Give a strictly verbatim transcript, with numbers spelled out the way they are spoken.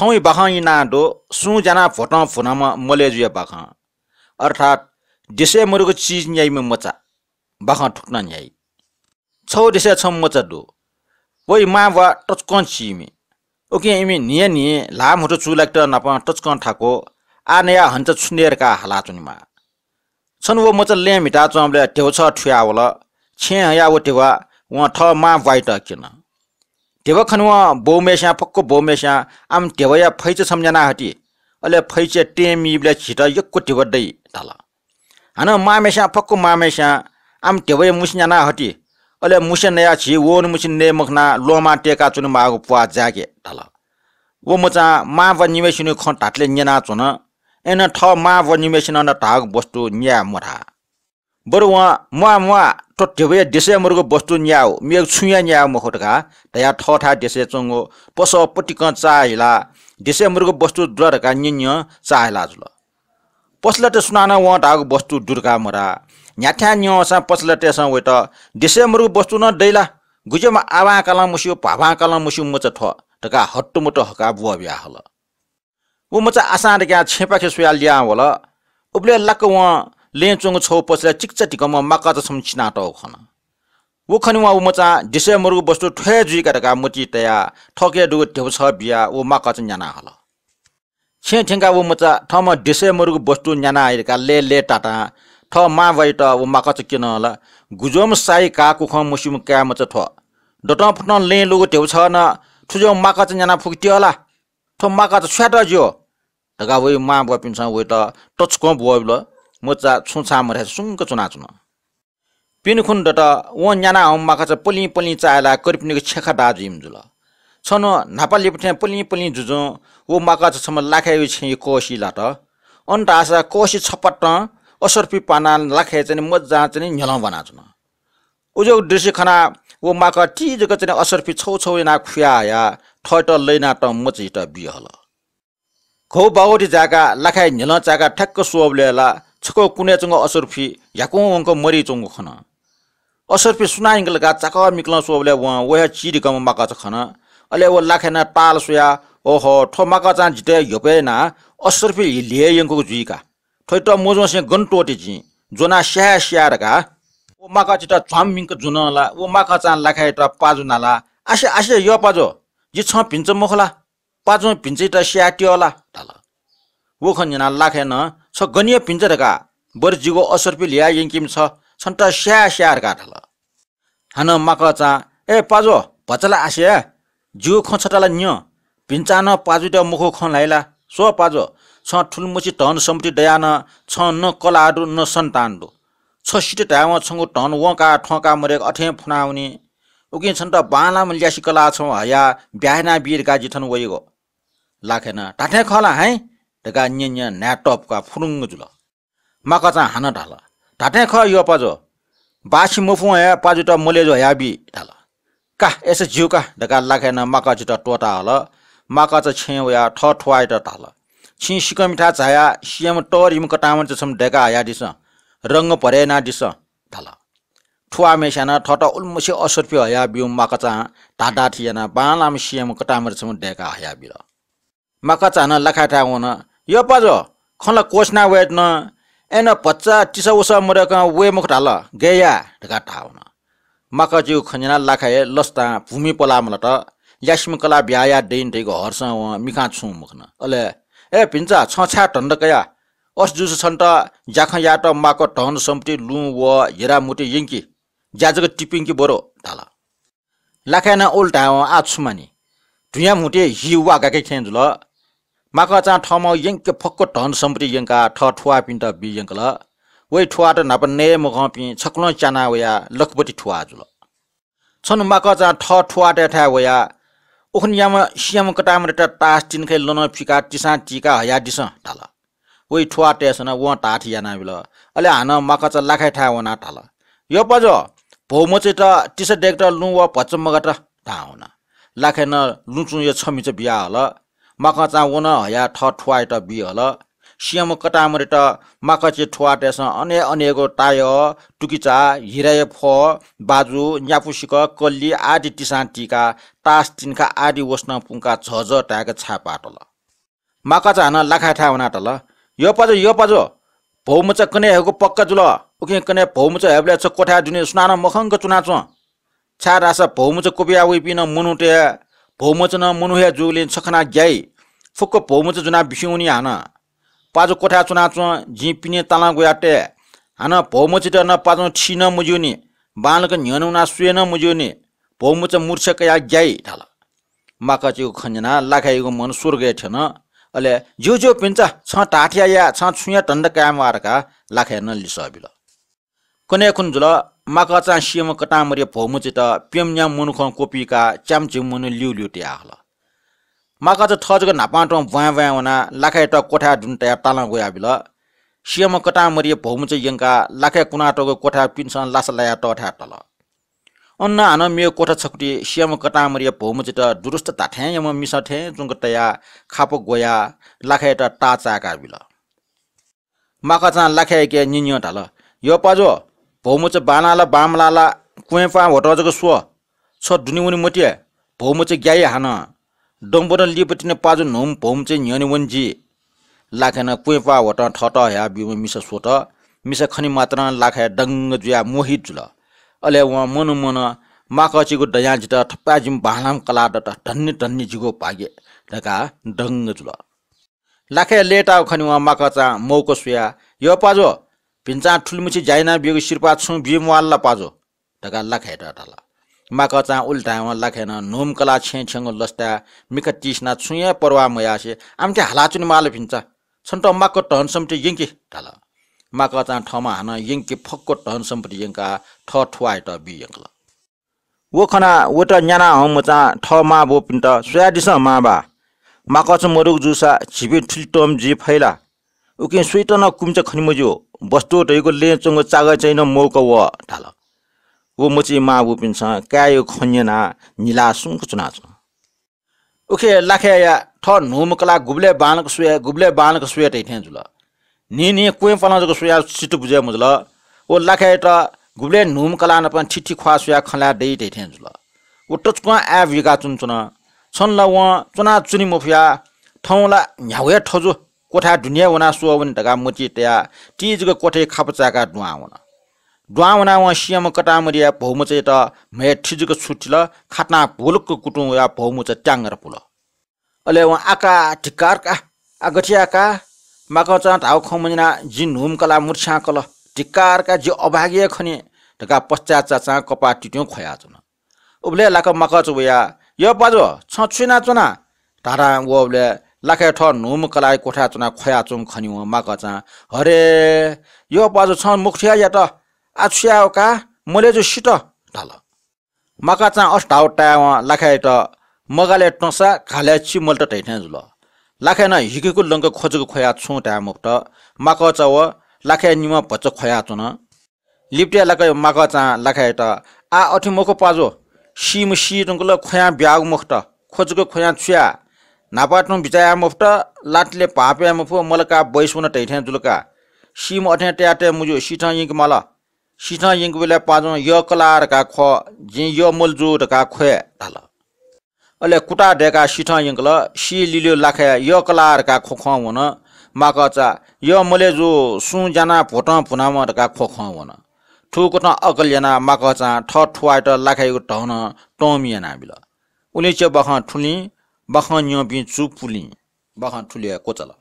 थौंइ बाखं इनाः दु, सुं ज्यानाः भ्वतं भ्वनाम्ह मले जुया बाखं, अर्थात् देशय् मरुगु चिज न्याइम्ह मचा, बाखं थुकथं न्याइ। छगू देशय् छम्ह मचा दु। वइ मांबौ तसकं चीमि। उकिं इमि न्हिं न्हिं ल्हाः म्हुतु चूलाकेत नापं तसकं थाकु, आः नयाः हन्त छु नये धकाः हालाच्वनेमाः। छन्हु व मचा लँय् म्हिताच्वंबलय् ध्यबा छगः थुयावल। छेँय् हयाः व ध्यबा वं थः मांबौयात क्यन। ध्यबा खनेवं बौम्हस्यां, फक्व बौम्हस्यां आम ध्यबाया फैचा छम्ह न्याना हति, अले फैचाय् टें मीबलय् झीत यक्व ध्यबा दइ धाल। हानं मांम्हस्यां, फक्व मांम्हस्यां आम ध्यबाया मुसि न्याना हति, अले मुसि नयाः झी वंनिम्हसिनं नये मखनाः ल्वहंमाः तय्काच्वनेमाःगु प्वाः जाय्के धाल। व मचां मांबौ निम्हसिनिगु खँ धात्थें न्यनाच्वन। अय्नं थः मांबौ निम्हसिनं नं धाःगु वस्तु न्याये मधाः। बरु वं म्वाः म्वाः, थ्व ध्यबाया देशय् मरुगु वस्तु न्यायेगु, मेगु छुं हे न्यायेगु मखु धकाः धयाः थःथाय् देशय् च्वंगु पसः पतिकं चाः हिलाः देशय् मरुगु वस्तु दु ला धकाः न्यँ न्यँ चाः हिला जुल। पसलय् सुनानं वं धाःगु वस्तु दु धकाः मधाः। न्ह्याथाय् न्यंसां पसलय्‌तय्‌सं वइत देशय् मरुगु वस्तु नं दइ ला? गुज्याःम्ह आभां कालं मस्यू, भाभां कालं मस्यू मचा थ्व धकाः हत्तुमत हकाः ब्वः बियाहल। व मचा आसां धकाः छेँपाखे स्वयाः लिहां वल। उबलय् लाक्क वं लँय् च्वंगु छगू पसलय् चिकिचा धिकःम्ह माकःचा छम्ह चिनातःगु खन। व खनेवं व मचां देशय् मरुगु वस्तु थ्व हे जुइ का धकाः मतिइ तयाः थःके दुगु ध्यबा छगः बियाः व माकःचा न्याना हल। छेँय् थ्यंकाः व मचा थःम्हं देशय् मरुगु वस्तु न्याना हये धकाः लय्‌लय्‌तातां थः मांबौयात व माकःचा क्यन ला, गुज्याःम्ह साइ काः कुखं मस्यूम्ह काय् मचा थ्व। दतं फुतं लँय् लूगु ध्यबा छगः नं थुज्याःगु माकःचा न्याना फुके त्यः ला? थ्व माकःचा छु यायेत ज्यू धकाः वइ मांबौपिन्सं वइत तछुकं ब्वःबिल। मचा छुं छां मधासे सुंक च्वनाच्वन। पिने खुन्हु दत, वं न्याना हःम्ह माकःचा पलिं पलिं चाःहिलाः करिपिनिगु छेँखा दाः जुइम्ह जुल। छन्हु न्हापा लिपा थें पलिं पलिं जुजुं व माकःचा छम्ह लाखाया छेँया कःसिइ लात। अन धाःसा कःसि छपातं असर्फि पानाः लाखाय् चाहिँ मज्जां चाहिँ न्ह्यलं ब्वानाच्वन। उज्याःगु दृश्य खनाः व माकः ति जक चाहिँ असर्फि छौ छौ यानाः खुया हयाः थःत लइनातःम्ह मचायात बिहल। घौ बागौति जाय्काः लाखाय् न्ह्यलं चाय्काः ठ्याक्क स्वःबलय् ला छकः कुनय् च्वंगु असर्फि ह्याकुं वंक मदयाच्वंगु खन। असर्फि सुनां यंकल धकाः चाकः मिकलं स्वःबलय् वं व हे चिधिकःम्ह माकःचा खन। अले व लाखाय् नं ताल स्वयाः, ओहो, थ्व माकःचां जितः ह्यब्वय् यानाः असर्फि ल्ह्यः यंकूगु जुइ का। थ्वयात मज्वंसे गन त्वःते जिं, ज्वनाः स्याये स्याये धकाः व माकःचायात झ्वाम्मिंक ज्वन ला व माकःचां लाखायात पाजु नालाः, आसे आसे यःपाजु, जि छं भिन्चा मखु ला? पाजुं भिन्चायात स्याये त्यः ला? धाल। व खँ न्यनाः लाखाय् नं छ गन हे भिन्चा धकाः, बरु जिगु असर्फि ल्ह्यः यंकीम्ह छ, छन्त स्याये स्याये धकाः धाल। हानं माकःचां, ए पाजु, भचा ला आसे, जिगु खँ छता ला न्यँ, भिन्चां नं पाजुयात मखुगु खँ ल्हाइ ला? स्व पाजु, छं थुलिमछि धन सम्पत्ति दयाः नं छं न कलाः दु न सन्तान दु। छ सित धायेवं छंगु धन वंकाः थ्वंकाः मदय्क अथें फुनावनी। उकिं छन्त बांलाःम्ह ल्यासे कलाः छम्ह हयाः ब्याहा यानाबी धकाः जि थन वयागु। लाखाय् नं, धात्थें खः ला हँ? धकाः न्यँ न्यँ न्हाय् तःपुकाः फुरुंग जुल। माकःचां हानं धाल, धात्थें खः यःपाजु, बाःछि मफुं हे पाजुयात मले जुयाः हयाबी धाल। का, अय्सा ज्यू का धकाः लाखाय् नं माकःचायात त्वःताहल। माकःचा छेँय् वयाः थः थुवाःयात धाल, छिं सिकःमिथाय् झायाः सियाम्ह तःधिम्ह कतांमदय् छम्ह दय्काः हयादिसँ, रंग भरे यानादिसँ धाल। थुवाःम्हस्यां नं थःत उलिमछि असर्फि हयाब्यूम्ह माकःचां धाधाथी यानाः बांलाःम्ह सियाम्ह कतांमदय् छम्ह दय्काः हयाबिल। माकःचा हानं लाखायाथाय् वन, यःपाजु, खँ ला क्वःछिना वये धुन, अय्नं भचा तिसा वसः मदय्कं वये मखु धाल, गय् याये धकाः धाः वन। माकःचायागु खँ न्यनाः लाखाय् लसतां भुमि पलाः मलात। ल्यासेम्ह कलाः ब्याहा याये दइन धइगु हर्षं वं मिखां छुं मखन। अले, ए भिन्चा, छं छाय् धन्दा कया? अथे जूसा छन्त ज्याखँ यायेत माःगु धन सम्पत्ति, लुँ वहः, हिरा मोती यंकि, ज्या जक तिपिंकि बरु धाल। लाखाय् नं उलि धायेवं आः छु मानि? धुँया म्हुतुइ हि वा गाके खँय् जुल। माकःचां थःम्हं यंके फक्व धन सम्पत्ति यंकाः थः थुवाःपिन्त बी यंकल। वइ थुवाःत न्हापा नये मखंपिं छकलं च्याना वयाः लखपति थुवाः जुल। छन्हु माकःचां थः थुवाःतय्‌थाय् वयाः उखुन्हुयाम्ह सियाम्ह कतांमदय्‌त तास तिनिखय् लनं फिकाः तिसां तीकाः हयादिसँ धाल। वइ थुवाःतय्‌सं नं वं धाःथी यानाबिल। अले हानं माकःचा लाखायाथाय् वनाः धाल, यःपाजु, भौमचायात तिसा दय्केत लुँ वहः भचा मगात धाः वन। लाखाय् नं लुँचुँया छम्हिचा बियाहल। माकःचां व नं हयाः थः थुवाःयात बीहल। सियाम्ह कतांमदय्‌त माकःचाया थुवाःतय्‌सं अनेक अनेक तायः, तुकिचा, हिराया फः, बाजु, न्यापु सिकः, कल्लि आदि तिसां तीकाः तास तिनिखा आदि वसतं पुंकाः झःझः धाय्क छाय्पाः तल। माकःचा हानं लाखाय् थाय् वनाः धाल, "यःपाजु, यःपाजु, भौमचा कन्हय् हयेगु पक्का जुल। उकिं कन्हय् भौमचा हयेबलय् छ क्वथाय् दुने सुनानं मखंक च्वनाच्वँ। छाय्धाःसा भौमचा क्वबिया वइपिं नं मनूत हे, भौमचा नं मनू हे जूगुलिं छ खनाः ग्याइ। फुक्क भौमचा ज्वनाः बिस्युं वनी हानं। पाजु क्वथाय् च्वनाच्वँ, जिं पिने तालं ग्वयाः तये। हानं भौमचायात नं पाजुं थी नं मज्यूनि, बांलाक न्ह्यःने वनाः स्वये नं मज्यूनि। भौमचा मूर्छा कयाः ग्याइ" धाल। माकःचायागु खँ न्यनाः लाखाय्‌यागु मन स्वर्गय् थ्यन। अले, "ज्यू ज्यू भिंचा, छं धाःथें याये, छं छुं हे धन्दा काये म्वाः" धकाः लाखाय् नं लिसः बिल। कन्हय् खुन्हु जुल, माकःचां सिंहम्ह कतांमरिया भौमचायात प्यम्ह न्याम्ह मनुखं क्वपुइकाः च्याम्ह झिम्ह मनू ल्यूल्यू तयाहल। माकःचा थः जक न्हापां तुं ब्वाँय् ब्वाँय् वनाः लाखायात क्वथाय् दुने तयाः तालं ग्वयाबिल। सिंहम्ह कतांमरिया भौमचा यंकाः लाखाय् कुनातःगु क्वथाय् पिन्सं लासा लाया तःथाय् तल। अन हानं मेगु क्वथा छकुति सिंहम्ह कतांमरिया भौमचायात दुरुस्त धात्थें याम्ह मिसा थें च्वंक तयाः खापा ग्वयाः लाखायात ताः चाय्‌काबिल। माकःचां लाखाय्‌याके न्यँ न्यँ धाल, "यःपाजु, भौमचा बांलाः ला बांमलाः ला क्वँय् पाः ह्वतं जक स्व। छ दुने वने मते, भौमचा ग्याइ हानं। दँबदँ लिपा तिनि पाजु न्हूम्ह भौमचा न्ह्यःने वने जी।" लाखाय् नं क्वँय् पाः ह्वतं थःत हयाब्यूम्ह मिसा स्वत। मिसा खने मात्रं लाखाय् दंग जुयाः मोहित जुल। अले वं मनं मनं, "माकःचायागु दयां जितः थपाय् जिमि बांलाःम्ह कलाः दत, धन्य धन्य जिगु भाग्य" धकाः दंग जुल। लाखाय् लय्ताःगु खनेवं माकःचां मौका स्वयाः, "यःपाजु, भिन्चां थुलिमछि ज्या यानाबियागु सिरपाः छुं बी म्वाल ला पाजु?" धकाः लाखायात धाल। माकःचां उलि धायेवं लाखाय् नं न्हूम्ह कलाः छेँय् थ्यंगु लसताय् मिखा तिसिनाः छुं हे परवाह मयासें, "आः मते हालाच्वनेमाल भिन्चा, छन्त माक्व धन सम्पत्ति यंकि" धाल। माकःचां थःम्हं हानं यंकि फक्व धन सम्पत्ति यंकाः थः थुवाःयात बी यंकल। व खनाः वयात न्याना हंम्ह मचां थः मांबौपिन्त, "स्वयादिसँ मांबा, माकःचा मदुगु जूसा झीपिं थुलि तःमि जुइ फइ ला? उकिं सुइत नं कुमिचा खने मज्यू, वस्तु धइगु लँय् च्वंगु चागः चाहिँ नं मौका वः" धाल। व मचिया मांबौपिन्सं काय्‌यागु खँ न्यनाः न्हिलाः सुंक च्वनाच्वन। उखे लाखाय्‌या थः न्हूम्ह कलाः गुबलय् बांलाक स्वये, गुबलय् बांलाक स्वये धइथें जुल। न्हिं न्हिं क्वँय् पालं जक स्वयाः सित बुझे मजुल। व लाखाय्‌यात गुबलय् न्हूम्ह कलाः नाप थिथि ख्वाः स्वयाः खँ ल्हाये दइ धइथें जुल। व तसकं आय् बुइका च्वनाच्वन। छन्हु ला वं च्वनाच्वने मफयाः थौं ला न्ह्यागु हे थजु क्वथाय् दुने हे वनाः स्वः वने धकाः मतिइ तयाः ति जक क्वथाय् खापा चाय्‌काः दुहां वन। दुहां वनाः वं सिंहम्ह कतांमरिया भौमचायात म्हय् थि जक छु थिल, खातां भुलुक्क कुतुं वयाः भौमचा त्याङ्गर पुल। अले वं, "आका, धिक्कार का, आ गथे याये का? माकःचां धाःगु खँ मन्यनाः जिं न्हूम्ह कलाः मूर्छां कल। धिक्कार का, जि अभागी हे खनि" धकाः पश्चाताप चाचां कपाः तित्युं ख्वयाच्वन। उबलय् लाखा माकःचा वयाः, "यःपाजु, छं छु यानाच्वना?" धाधां वःबलय् लाखाय् थः न्हूम्ह कलाःया क्वथाय् च्वनाः ख्वयाच्वंगु खनेवं माकःचां, "हरे, यःपाजु, छं मखुथें यात। आः छु याये का? मले जू सित" धाल। माकःचां अथे धाःगु तायेवं लाखायात मगालय् तंसा घालय् चिमलत धइथें जुल। लाखाय् नं हिकु हिकु लंक ख्वजुक ख्वयाः छुं धाये मफुत। माकःचा व लाखाय् निम्हं भचा ख्वयाच्वन। लिपतय् लाक माकःचां लाखायात, "आः अथे मखु पाजु, सीम्ह सी धुंकल, ख्वयां ब्यागु मखुत, ख्वजुक ख्वयां छु याये? न्हापा तुं बिचाः याये मफुत, लातले भाःपे मफु, मलकाः बैस वन धइथें जुल का। सीम्ह अथें तयातये मज्यू, सिथं यंके माल। सिथं यंकेबलय् पाजुं यः कलाः धकाः ख्व, जिं यः मले जू धकाः ख्वये" धाल। अले कुता दय्काः सिथं यंकल। सी लिलियो लाखाय् यः कलाः धकाः ख्वख्वं वन। माकःचा यः मले जू, सुं ज्यानाः भ्वतं भुनाम्ह धकाः ख्वख्वं वन। थुकथं अकल यानाः माकःचां थः थुवाःयात लाखायागु धनं तंमि यानाबिल। उलिंचे बाखं थुलिं, बाखं न्यंपिं चु पुलिं। बाखं थुलि हे क्वचाल।